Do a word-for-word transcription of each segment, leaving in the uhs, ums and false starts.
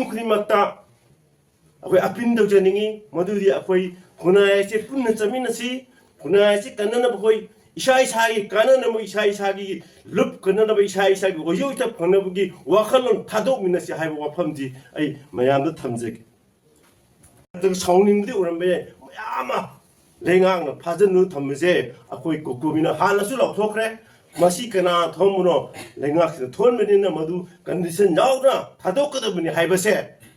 ꯈꯨꯗꯤꯡꯃꯛꯇ ꯑꯩꯈꯣꯏ ꯑꯄꯤꯜ ꯇꯧꯖꯅꯤꯡꯉꯤ꯫ ꯃꯗꯨꯗꯤ ꯑꯩꯈꯣꯏ ꯈꯨꯟꯅꯥꯏ ꯑꯁꯤ ꯄꯨꯟꯅ ꯆꯠꯃꯤꯟꯅꯁꯤ꯫ ꯈꯨꯟꯅꯥꯏ ꯑꯁꯤ ꯀꯟꯅꯅꯕ ꯑꯩꯈꯣꯏ ꯏꯁꯥ ꯏꯁꯥꯒꯤ ꯀꯥꯟꯅꯅꯕ, ꯏꯁꯥ ꯏꯁꯥꯒꯤ ꯂꯨꯞ ꯀꯟꯅꯅꯕ, ꯏꯁꯥ ꯏꯁꯥꯒꯤ ꯑꯣꯏꯖ ꯑꯣꯏꯊ ꯐꯪꯅꯕꯒꯤ ꯋꯥꯈꯜꯂꯣꯟ ꯊꯥꯗꯣꯛꯃꯤꯟꯅꯁꯤ ꯍꯥꯏꯕ ꯋꯥꯐꯝꯁꯤ ꯑꯩ ꯃꯌꯥꯝꯗ ꯊꯝꯖꯒꯦ꯫ ꯑꯗꯨꯒ ꯁꯥꯎꯅꯤꯡꯕꯗꯤ ꯑꯣꯏꯔꯝꯕ ꯌꯥꯏ, ꯃꯌꯥꯝ ꯑꯃ ꯂꯩꯉꯥꯛꯅ ꯐꯥꯖꯤꯟꯗꯨꯅ ꯊꯝꯕꯁꯦ ꯑꯩꯈꯣꯏ ꯀꯣꯀꯣꯃꯤꯅ ꯍꯥꯟꯅꯁꯨ ꯂꯥꯎꯊꯣꯛꯈ꯭ꯔꯦ꯫ ꯃꯁꯤ ꯀꯅꯥ ꯊꯣꯛꯍꯟꯕꯅꯣ? ꯂꯩꯉꯥꯛꯁꯤꯅ ꯊꯣꯛꯍꯟꯕꯅꯤꯅ ꯃꯗꯨ ꯀꯟꯗꯤꯁꯟ ꯌꯥꯎꯗꯅ ꯊꯥꯗꯣꯛꯀꯗꯕꯅꯤ ꯍꯥꯏꯕꯁꯦ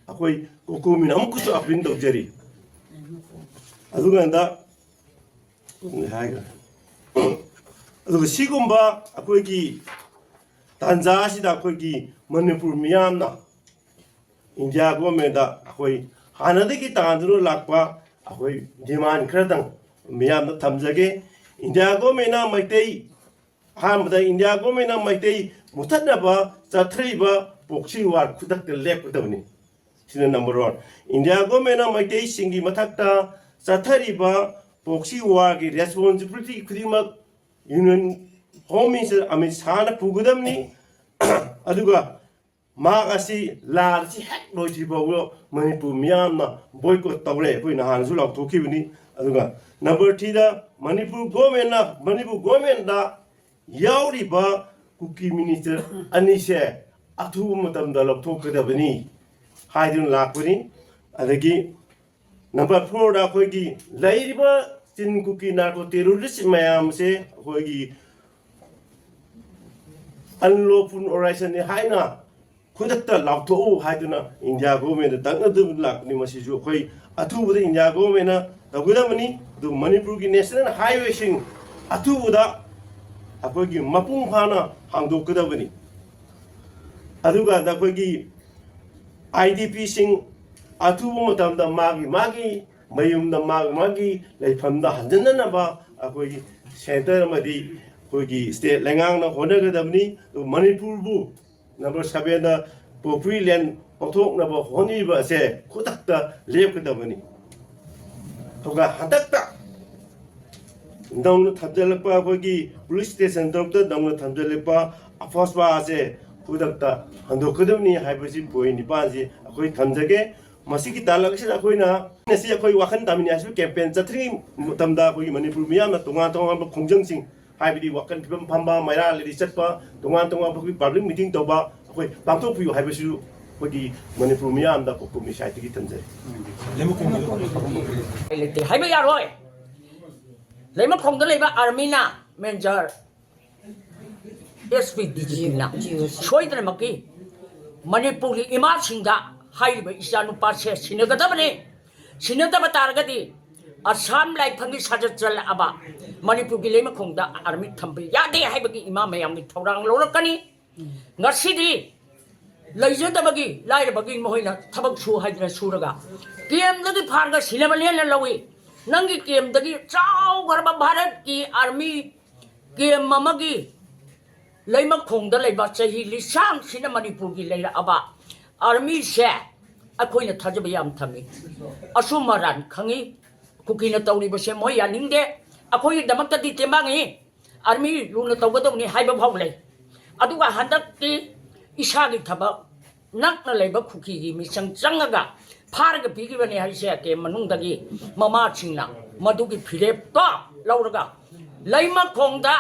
ꯑꯩꯈꯣꯏ ꯀꯣꯀꯣꯃꯤꯅ ꯑꯃꯨꯛꯀꯁꯨ ꯑꯄꯤꯜ ꯇꯧꯖꯔꯤ꯫ ꯑꯗꯨꯀꯥꯟꯗ ꯍꯥꯏꯈ꯭ꯔꯦ꯫ ꯑꯗꯨꯒ ꯁꯤꯒꯨꯝꯕ ꯑꯩꯈꯣꯏꯒꯤ ꯇꯥꯟꯖꯥ ꯑꯁꯤꯗ ꯑꯩꯈꯣꯏꯒꯤ ꯃꯅꯤꯄꯨꯔ ꯃꯤꯌꯥꯝꯅ ꯏꯟꯗꯤꯌꯥ ꯒꯣꯔꯃꯦꯟꯗ ꯑꯩꯈꯣꯏ ꯍꯥꯟꯅꯗꯒꯤ ꯇꯥꯟꯗꯨꯅ ꯂꯥꯛꯄ ꯑꯩꯈꯣꯏ ꯗꯤꯃꯥꯟ ꯈꯔꯗꯪ ꯃꯤꯌꯥꯝꯗ ꯊꯝꯖꯒꯦ꯫ ꯏꯟꯗꯤꯌꯥ ꯒꯣꯔꯃꯦꯟꯅ ꯃꯩꯇꯩ, ꯑꯍꯥꯟꯕꯗ ꯏꯟꯗꯤꯌꯥ ꯒꯣꯔꯃꯦꯟꯅ ꯃꯩꯇꯩ ꯃꯨꯊꯠꯅꯕ ꯆꯠꯊꯔꯤꯕ ꯄ꯭ꯔꯣꯛꯁꯤ ꯋꯥꯔ ꯈꯨꯗꯛꯇ ꯂꯦꯞꯀꯗꯕꯅꯤ꯫ ꯁꯤꯅ ꯅꯝꯕꯔ ꯋꯥꯟ꯫ ꯏꯟꯗꯤꯌꯥ ꯒꯣꯔꯃꯦꯟꯅ ꯃꯩꯇꯩꯁꯤꯡꯒꯤ ꯃꯊꯛꯇ ꯆꯠꯊꯔꯤꯕ ꯄ꯭ꯔꯣꯛꯁꯤ ꯋꯥꯔꯒꯤ ꯔꯦꯁꯄꯣꯟꯁꯤꯕꯤꯂꯤꯇꯤ ꯈꯨꯗꯤꯡꯃꯛ ꯌꯨꯅꯤꯌꯟ ꯍꯣꯝ ꯃꯤꯅꯤꯁꯇꯔ ꯑꯃꯤꯠ ꯁꯥꯍꯅ ꯄꯨꯒꯗꯕꯅꯤ꯫ ꯑꯗꯨꯒ ꯃꯍꯥꯛ ꯑꯁꯤ ꯂꯥꯟ ꯑꯁꯤ ꯍꯦꯛ ꯂꯣꯏꯗ꯭ꯔꯤ ꯐꯥꯎꯕ ꯃꯅꯤꯄꯨꯔ ꯃꯤꯌꯥꯝꯅ ꯕꯣꯏꯀꯣꯠ ꯇꯧꯔꯦ꯫ ꯑꯩꯈꯣꯏ ꯅꯍꯥꯟꯁꯨ ꯂꯥꯎꯊꯣꯛꯈꯤꯕꯅꯤ꯫ ꯑꯗꯨꯒ ꯅꯝꯕꯔ ꯊ꯭ꯔꯤꯗ ꯃꯅꯤꯄꯨꯔ ꯒꯣꯔꯃꯦꯟꯅ, ꯃꯅꯤꯄꯨꯔ ꯒꯣꯔꯃꯦꯟꯗ ꯌꯥꯎꯔꯤꯕ ꯀꯨꯀꯤ ꯃꯤꯅꯤꯁꯇꯔ ꯑꯅꯤꯁꯦ ꯑꯊꯨꯕ ꯃꯇꯝꯗ ꯂꯧꯊꯣꯛꯀꯗꯕꯅꯤ꯫ ꯍꯥꯏꯗꯨꯅ ꯂꯥꯛꯄꯅꯤ꯫ ꯑꯗꯒꯤ ꯅꯝꯕꯔ ꯐꯣꯔꯗ ꯑꯩꯈꯣꯏꯒꯤ ꯂꯩꯔꯤꯕ ꯆꯤꯟ ꯀꯨꯀꯤ ꯅꯥꯔꯀꯣ ꯇꯦꯔꯣꯔꯤꯁ ꯃꯌꯥꯝꯁꯦ ꯑꯩꯈꯣꯏꯒꯤ ꯑꯟꯂꯣꯐꯨꯜ ꯑꯣꯔꯒꯅꯥꯏꯖꯦꯁꯟꯅꯤ ꯍꯥꯏꯅ ꯈꯨꯗꯛꯇ ꯂꯥꯎꯊꯣꯛꯎ ꯍꯥꯏꯗꯨꯅ ꯏꯟꯗꯤꯌꯥ ꯒꯣꯔꯃꯦꯟꯗ ꯇꯛꯅꯗꯨꯅ ꯂꯥꯛꯄꯅꯤ꯫ ꯃꯁꯤꯁꯨ ꯑꯩꯈꯣꯏ ꯑꯊꯨꯕꯗ ꯏꯟꯗꯤꯌꯥ ꯒꯣꯔꯃꯦꯟꯅ ꯇꯧꯒꯗꯕꯅꯤ꯫ ꯑꯗꯨ ꯃꯅꯤꯄꯨꯔꯒꯤ ꯅꯦꯁꯅꯦꯜ ꯍꯥꯏꯋꯦꯁꯤꯡ ꯑꯊꯨꯕꯗ ꯑꯩꯈꯣꯏꯒꯤ ꯃꯄꯨꯡ ꯐꯥꯅ ꯍꯥꯡꯗꯣꯛꯀꯗꯕꯅꯤ꯫ ꯑꯗꯨꯒ ꯑꯩꯈꯣꯏꯒꯤ ꯑꯥꯏ ꯗꯤ ꯄꯤꯁꯤꯡ ꯑꯊꯨꯕ ꯃꯇꯝꯗ ꯃꯥꯒꯤ ꯃꯥꯒꯤ ꯃꯌꯨꯝꯗ, ꯃꯥꯒꯤ ꯃꯥꯒꯤ ꯂꯩꯐꯝꯗ ꯍꯟꯖꯤꯟꯅꯅꯕ ꯑꯩꯈꯣꯏꯒꯤ ꯁꯦꯟꯇꯔ ꯑꯃꯗꯤ ꯑꯩꯈꯣꯏꯒꯤ ꯁ꯭ꯇꯦꯠ ꯂꯩꯉꯥꯛꯅ ꯍꯣꯠꯅꯒꯗꯕꯅꯤ꯫ ꯑꯗꯨ ꯃꯅꯤꯄꯨꯔꯕꯨ ꯅꯝꯕꯔ ꯁꯕꯦꯟꯗ ꯄꯣꯄꯨꯂꯔ ꯂꯦꯟ ꯑꯣꯟꯊꯣꯛꯅꯕ ꯍꯣꯠꯅꯔꯤꯕ ꯑꯁꯦ ꯈꯨꯗꯛꯇ ꯂꯦꯞꯀꯗꯕꯅꯤ꯫ ꯑꯗꯨꯒ ꯍꯟꯗꯛꯇ ꯅꯧꯅ ꯊꯝꯖꯤꯜꯂꯛꯄ ꯑꯩꯈꯣꯏꯒꯤ ꯄꯨꯂꯤꯁ ꯁ꯭ꯇꯦꯁꯟ ꯇꯔꯨꯛꯇ ꯅꯧꯅ ꯊꯝꯖꯤꯜꯂꯛꯄ ꯑꯐꯣꯁꯄꯥ ꯑꯁꯦ ꯈꯨꯗꯛꯇ ꯍꯟꯗꯣꯛꯀꯗꯕꯅꯤ ꯍꯥꯏꯕꯁꯤ ꯄꯣꯏꯟ ꯅꯤꯄꯥꯟꯁꯤ ꯑꯩꯈꯣꯏ ꯊꯝꯖꯒꯦ꯫ ꯃꯁꯤꯒꯤ ꯇꯥꯂꯛ ꯑꯁꯤꯗ ꯑꯩꯈꯣꯏꯅ ꯉꯁꯤ ꯑꯩꯈꯣꯏ ꯋꯥꯈꯜ ꯇꯥꯃꯤꯟꯅꯁꯤ ꯀꯦꯝꯄꯦꯟ ꯆꯠꯊ꯭ꯔꯤꯉꯩ ꯃꯇꯝꯗ ꯑꯩꯈꯣꯏꯒꯤ ꯃꯅꯤꯄꯨꯔ ꯃꯤꯌꯥꯝꯅ ꯇꯣꯉꯥꯟ ꯇꯣꯉꯥꯟꯕ ꯈꯣꯡꯖꯪꯁꯤꯡ, ꯍꯥꯏꯕꯗꯤ ꯋꯥꯀꯟ ꯐꯤꯕꯝ ꯐꯝꯕ, ꯃꯩꯔꯥ ꯂꯩꯔꯤ ꯆꯠꯄ, ꯇꯣꯉꯥꯟ ꯇꯣꯉꯥꯟꯕ ꯑꯩꯈꯣꯏ ꯄꯕ꯭ꯂꯤꯛ ꯃꯤꯇꯤꯡ ꯇꯧꯕ, ꯑꯩꯈꯣꯏ ꯄꯥꯡꯊꯣꯛꯄꯤꯌꯨ ꯍꯥꯏꯕꯁꯤꯁꯨ ꯑꯩꯈꯣꯏꯒꯤ ꯃꯅꯤꯄꯨꯔ ꯃꯤꯌꯥꯝꯗ ꯀꯣꯀꯨꯃꯤ ꯁꯥꯏꯠꯇꯒꯤ ꯊꯝꯖꯔꯤ꯫ ꯂꯩꯇꯦ ꯍꯥꯏꯕ ꯌꯥꯔꯣꯏ꯫ ꯂꯩꯃꯈꯣꯡꯗ ꯂꯩꯕ ꯑꯥꯔꯃꯤꯅ, ꯃꯦꯟꯖꯔ, ꯑꯦꯁ ꯄꯤ, ꯗꯤ ꯖꯤ ꯄꯤꯅ ꯁꯣꯏꯗꯅꯃꯛꯀꯤ ꯃꯅꯤꯄꯨꯔꯒꯤ ꯏꯃꯥꯁꯤꯡꯗ ꯍꯥꯏꯔꯤꯕ ꯏꯆꯥꯅꯨꯄꯥꯁꯦ ꯁꯤꯟꯅꯒꯗꯕꯅꯤ꯫ ꯁꯤꯟꯅꯗꯕ ꯇꯥꯔꯒꯗꯤ ꯑꯁꯥꯝ ꯂꯥꯏꯐꯝꯒꯤ ꯁꯥꯖꯠ ꯆꯠꯂꯛꯑꯕ ꯃꯅꯤꯄꯨꯔꯒꯤ ꯂꯩꯃꯈꯣꯡꯗ ꯑꯥꯔꯃꯤ ꯊꯝꯕ ꯌꯥꯗꯦ ꯍꯥꯏꯕꯒꯤ ꯏꯃꯥ ꯃꯌꯥꯝꯒꯤ ꯊꯧꯔꯥꯡ ꯂꯧꯔꯛꯀꯅꯤ꯫ ꯉꯁꯤꯗꯤ ꯂꯩꯖꯗꯕꯒꯤ, ꯂꯥꯏꯔꯕꯒꯤ ꯃꯈꯣꯏꯅ ꯊꯕꯛ ꯁꯨ ꯍꯥꯏꯗꯅ ꯁꯨꯔꯒ, ꯀꯦꯝꯗꯒꯤ ꯐꯥꯔꯒ ꯁꯤꯟꯅꯕ ꯂꯦꯟꯅ ꯂꯧꯏ꯫ ꯅꯪꯒꯤ ꯀꯦꯝꯗꯒꯤ ꯆꯥꯎꯈ꯭ꯔꯕ ꯚꯥꯔꯠꯀꯤ ꯑꯥꯔꯃꯤ ꯀꯦꯝ ꯑꯃꯒꯤ ꯂꯩꯃꯈꯣꯡꯗ ꯂꯩꯕ ꯆꯍꯤ ꯂꯤꯁꯥꯡꯁꯤꯅ ꯃꯅꯤꯄꯨꯔꯒꯤ ꯂꯩꯔꯛꯑꯕ ꯑꯥꯔꯃꯤꯁꯦ ꯑꯩꯈꯣꯏꯅ ꯊꯥꯖꯕ ꯌꯥꯝ ꯊꯝꯃꯤ꯫ ꯑꯆꯨꯝ ꯑꯔꯥꯟ ꯈꯪꯉꯤ꯫ ꯀꯨꯀꯤꯅ ꯇꯧꯔꯤꯕꯁꯦ ꯃꯣꯏ ꯌꯥꯅꯤꯡꯗꯦ꯫ ꯑꯩꯈꯣꯏꯒꯤꯗꯃꯛꯇꯗꯤ ꯇꯦꯡꯕꯥꯡꯉꯤ, ꯑꯥꯔꯃꯤ ꯂꯨꯅ ꯇꯧꯒꯗꯧꯅꯤ ꯍꯥꯏꯕ ꯐꯥꯎ ꯂꯩ꯫ ꯑꯗꯨꯒ ꯍꯟꯗꯛꯇꯤ ꯏꯁꯥꯒꯤ ꯊꯕꯛ ꯅꯛꯅ ꯂꯩꯕ ꯀꯨꯀꯤꯒꯤ ꯃꯤꯆꯪ ꯆꯪꯉꯒ ꯐꯥꯔꯒ ꯄꯤꯈꯤꯕꯅꯤ ꯍꯥꯏꯁꯦ ꯀꯦꯝ ꯃꯅꯨꯡꯗꯒꯤ ꯃꯃꯥꯁꯤꯡꯅ ꯃꯗꯨꯒꯤ ꯐꯤꯔꯦꯞꯇꯣ ꯂꯧꯔꯒ ꯂꯩꯃꯈꯣꯡꯗ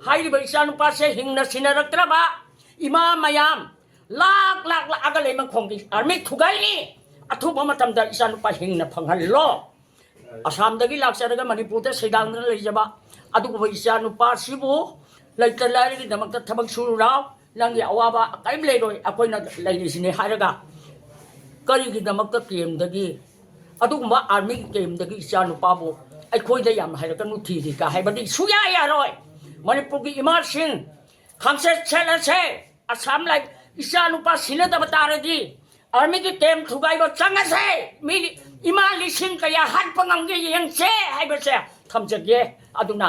ꯍꯥꯏꯔꯤꯕ ꯏꯆꯥꯅꯨꯄꯥꯁꯦ ꯍꯤꯡꯅ ꯁꯤꯟꯅꯔꯛꯇ꯭ꯔꯕ ꯏꯃꯥ ꯃꯌꯥꯝ ꯂꯥꯛ ꯂꯥꯛ ꯂꯥꯛꯑꯒ ꯂꯩꯃꯈꯣꯡꯒꯤ ꯑꯥꯔꯃꯤ ꯊꯨꯒꯥꯏꯅꯤ꯫ ꯑꯊꯨꯕ ꯃꯇꯝꯗ ꯏꯆꯥꯅꯨꯄꯥ ꯍꯤꯡꯅ ꯐꯪꯍꯜꯂꯣ꯫ ꯑꯁꯥꯝꯗꯒꯤ ꯂꯥꯛꯆꯔꯒ ꯃꯅꯤꯄꯨꯔꯗ ꯁꯩꯗꯥꯡꯗꯨꯅ ꯂꯩꯖꯕ ꯑꯗꯨꯒꯨꯝꯕ ꯏꯆꯥ ꯅꯨꯄꯥꯁꯤꯕꯨ ꯂꯩꯇ ꯂꯥꯏꯔꯒꯤꯗꯃꯛꯇ ꯊꯕꯛ ꯁꯨꯔꯨ ꯂꯥꯎ, ꯅꯪꯒꯤ ꯑꯋꯥꯕ ꯀꯔꯤꯝ ꯂꯩꯔꯣꯏ, ꯑꯩꯈꯣꯏꯅ ꯂꯩꯔꯤꯁꯤꯅꯤ ꯍꯥꯏꯔꯒ ꯀꯔꯤꯒꯤꯗꯃꯛꯇ ꯀꯦꯝꯗꯒꯤ, ꯑꯗꯨꯒꯨꯝꯕ ꯑꯥꯔꯃꯤꯒꯤ ꯀꯦꯝꯗꯒꯤ ꯏꯆꯥ ꯅꯨꯄꯥꯕꯨ ꯑꯩꯈꯣꯏꯗ ꯌꯥꯝ ꯍꯥꯏꯔꯛꯀꯅꯨ ꯊꯤꯔꯤ ꯀ ꯍꯥꯏꯕꯗꯤ ꯁꯨꯌꯥ ꯌꯥꯔꯣꯏ꯫ ꯃꯅꯤꯄꯨꯔꯒꯤ ꯏꯃꯥꯁꯤꯡ ꯈꯪꯆꯦꯠ ꯁꯦꯠꯂꯁꯦ꯫ ꯑꯁꯥꯝ ꯂꯥꯏ ꯏꯆꯥ ꯅꯨꯄꯥ ꯁꯤꯟꯅꯗꯕ ꯇꯥꯔꯗꯤ ꯑꯥꯔꯃꯤꯒꯤ ꯀꯦꯝ ꯊꯨꯒꯥꯏꯕ ꯆꯪꯉꯁꯦ꯫ ꯃꯤ ꯏꯃꯥ ꯂꯤꯁꯤꯡ ꯀꯌꯥ ꯍꯥꯠꯄ ꯉꯝꯒꯦ ꯌꯦꯡꯁꯦ ꯍꯥꯏꯕꯁꯦ ꯊꯝꯖꯒꯦ꯫ ꯑꯗꯨꯅ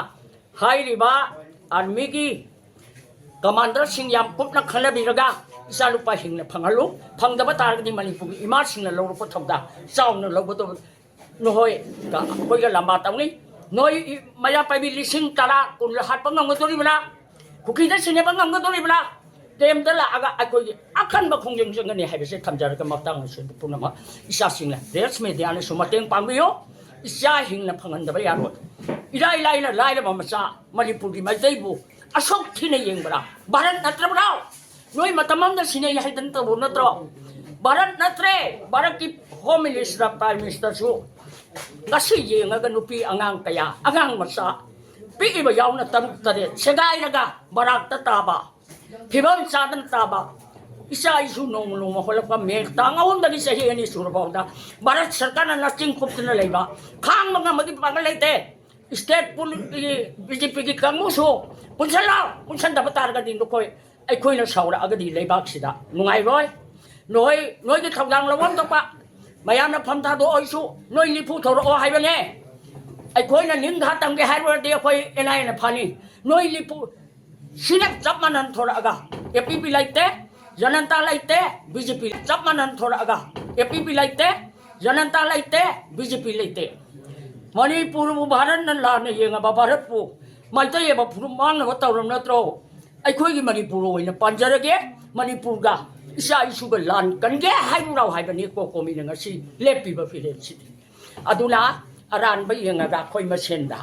ꯍꯥꯏꯔꯤꯕ ꯑꯥꯔꯃꯤꯒꯤ ꯀꯃꯥꯟꯗꯔꯁꯤꯡ ꯌꯥꯝ ꯀꯨꯞꯅ ꯈꯟꯅꯕꯤꯔꯒ ꯏꯆꯥꯅꯨꯄꯥ ꯍꯤꯡꯅ ꯐꯪꯍꯜꯂꯨ꯫ ꯐꯪꯗꯕ ꯇꯥꯔꯒꯗꯤ ꯃꯅꯤꯄꯨꯔꯒꯤ ꯏꯃꯥꯁꯤꯡꯅ ꯂꯧꯔꯛꯄ ꯊꯧꯗꯥꯡ ꯆꯥꯎꯅ ꯂꯧꯒꯗꯕ ꯅꯈꯣꯏ ꯑꯩꯈꯣꯏꯒ ꯂꯝꯕꯥ ꯇꯧꯅꯤ꯫ ꯅꯣꯏ ꯃꯩꯔꯥ ꯄꯥꯏꯕꯤ ꯂꯤꯁꯤꯡ ꯇꯔꯥ ꯀꯨꯟ ꯍꯥꯠꯄ ꯉꯝꯒꯗꯣꯔꯤꯕ꯭ꯔꯥ? ꯀꯨꯀꯤꯗ ꯁꯤꯟꯅꯕ ꯉꯝꯒꯗꯣꯔꯤꯕ꯭ꯔꯥ? ꯀꯦꯝꯇ ꯂꯥꯛꯑꯒ ꯑꯩꯈꯣꯏꯒꯤ ꯑꯀꯟꯕ ꯈꯣꯡꯖꯪ ꯆꯪꯒꯅꯤ ꯍꯥꯏꯕꯁꯦ ꯊꯝꯖꯔꯒ, ꯃꯇꯥꯡ ꯑꯁꯤꯗ ꯄꯨꯝꯅꯃꯛ ꯏꯆꯥꯁꯤꯡꯅ, ꯄ꯭ꯔꯦꯁ ꯃꯦꯗꯤꯌꯥꯅꯁꯨ ꯃꯇꯦꯡ ꯄꯥꯡꯕꯤꯌꯨ꯫ ꯏꯆꯥ ꯍꯤꯡꯅ ꯐꯪꯍꯟꯗꯕ ꯌꯥꯔꯣꯏ꯫ ꯏꯔꯥꯏ ꯂꯥꯏꯅ ꯂꯥꯏꯔꯕ ꯃꯆꯥ ꯃꯅꯤꯄꯨꯔꯒꯤ ꯃꯩꯇꯩꯕꯨ ꯑꯁꯨꯛ ꯊꯤꯅ ꯌꯦꯡꯕ꯭ꯔꯥ? ꯚꯥꯔꯠ ꯅꯠꯇ꯭ꯔꯕ꯭ꯔꯣ? ꯅꯣꯏ ꯃꯇꯝ ꯑꯃꯗ ꯁꯤꯟꯅꯩ ꯍꯥꯏꯗꯅ ꯇꯧꯕ ꯅꯠꯇ꯭ꯔꯣ? ꯚꯥꯔꯠ ꯅꯠꯇ꯭ꯔꯦ꯫ ꯚꯥꯔꯠꯀꯤ ꯍꯣꯝ ꯃꯤꯅꯤꯁꯇꯔ, ꯄ꯭ꯔꯥꯏꯝ ꯃꯤꯅꯤꯁꯇꯔꯁꯨ ꯉꯁꯤ ꯌꯦꯡꯉꯒ ꯅꯨꯄꯤ ꯑꯉꯥꯡ ꯀꯌꯥ, ꯑꯉꯥꯡ ꯃꯆꯥ ꯄꯤꯛꯏꯕ ꯌꯥꯎꯅ ꯇꯔꯨꯛ ꯇꯔꯦꯠ ꯁꯦꯒꯥꯏꯔꯒ ꯕꯔꯥꯛꯇ ꯇꯥꯕ ꯐꯤꯕꯝ ꯆꯥꯗꯅ ꯇꯥꯕ ꯏꯆꯥ ꯏꯁꯨ ꯅꯣꯡꯃ ꯅꯣꯡꯃ ꯍꯣꯠꯂꯛꯄ꯫ ꯃꯦ ꯇꯥꯡ ꯑꯍꯨꯝꯗꯒꯤ ꯆꯍꯤ ꯑꯅꯤ ꯁꯨꯔꯐꯥꯎꯗ ꯚꯥꯔꯠ ꯁꯔꯀꯥꯔꯅ ꯅꯆꯤꯡ ꯈꯨꯞꯇꯨꯅ ꯂꯩꯕ, ꯈꯥꯡꯕ ꯉꯝꯕꯒꯤ ꯄꯥꯡꯒꯜ ꯂꯩꯇꯦ꯫ ꯁ꯭ꯇꯦꯠ ꯄꯨ-, ꯕꯤ ꯖꯦ ꯄꯤꯒꯤ ꯀꯥꯡꯕꯨꯁꯨ ꯄꯨꯟꯁꯜꯂꯣ, ꯄꯨꯟꯁꯟꯗꯕ ꯇꯥꯔꯒꯗꯤ ꯅꯈꯣꯏ, ꯑꯩꯈꯣꯏꯅ ꯁꯥꯎꯔꯛꯑꯒꯗꯤ ꯂꯩꯕꯥꯛꯁꯤꯗ ꯅꯨꯡꯉꯥꯏꯔꯣꯏ꯫ ꯅꯣꯏ, ꯅꯣꯏꯒꯤ ꯊꯧꯗꯥꯡ ꯂꯧꯐꯝ ꯊꯣꯛꯄ ꯃꯌꯥꯝꯅ ꯐꯝ ꯊꯥꯗꯣꯛꯑꯣꯏꯁꯨ ꯅꯣꯏ ꯅꯤꯐꯨ ꯊꯣꯔꯛꯑꯣ ꯍꯥꯏꯕꯅꯦ꯫ ꯑꯩꯈꯣꯏꯅ ꯅꯤꯡꯊꯥ ꯇꯝꯒꯦ ꯍꯥꯏꯔꯨꯔꯗꯤ ꯑꯩꯈꯣꯏ ꯑꯦꯟ ꯑꯥꯏ ꯑꯦꯅ ꯐꯅꯤ꯫ ꯅꯣꯏ ꯅꯤꯐꯨ ꯁꯤꯅ ꯆꯞ ꯃꯥꯟꯅꯅ ꯊꯣꯔꯛꯑꯒ ꯑꯦ ꯄꯤ ꯄꯤ ꯂꯩꯇꯦ, ꯖꯅꯟꯇꯥ ꯂꯩꯇꯦ, ꯕꯤ ꯖꯦ ꯄꯤ ꯆꯞ ꯃꯥꯟꯅꯅ ꯊꯣꯔꯛꯑꯒ ꯑꯦ ꯄꯤ ꯄꯤ ꯂꯩꯇꯦ, ꯖꯅꯟꯇꯥ ꯂꯩꯇꯦ, ꯕꯤ ꯖꯦ ꯄꯤ ꯂꯩꯇꯦ꯫ ꯃꯅꯤꯄꯨꯔꯕꯨ ꯚꯥꯔꯠꯅ ꯂꯥꯟꯅ ꯌꯦꯡꯉꯕ, ꯚꯥꯔꯠꯄꯨ ꯃꯩꯇꯩ ꯑꯃ ꯐꯨꯔꯨꯞ ꯃꯥꯡꯅꯕ ꯇꯧꯔꯝ ꯅꯠꯇ꯭ꯔꯣ? ꯑꯩꯈꯣꯏꯒꯤ ꯃꯅꯤꯄꯨꯔ ꯑꯣꯏꯅ ꯄꯥꯟꯖꯔꯒꯦ, ꯃꯅꯤꯄꯨꯔꯒ ꯏꯆꯥ ꯏꯁꯨꯒ ꯂꯥꯟ ꯀꯟꯒꯦ ꯍꯥꯏꯔꯨꯔꯥꯎ ꯍꯥꯏꯕꯅꯤ ꯀꯣꯀꯣꯃꯤꯅ ꯉꯁꯤ ꯂꯦꯞꯄꯤꯕ ꯐꯤꯔꯦꯞꯁꯤꯗꯤ꯫ ꯑꯗꯨꯅ ꯑꯔꯥꯟꯕ ꯌꯦꯡꯉꯒ ꯑꯩꯈꯣꯏ ꯃꯁꯦꯟꯗ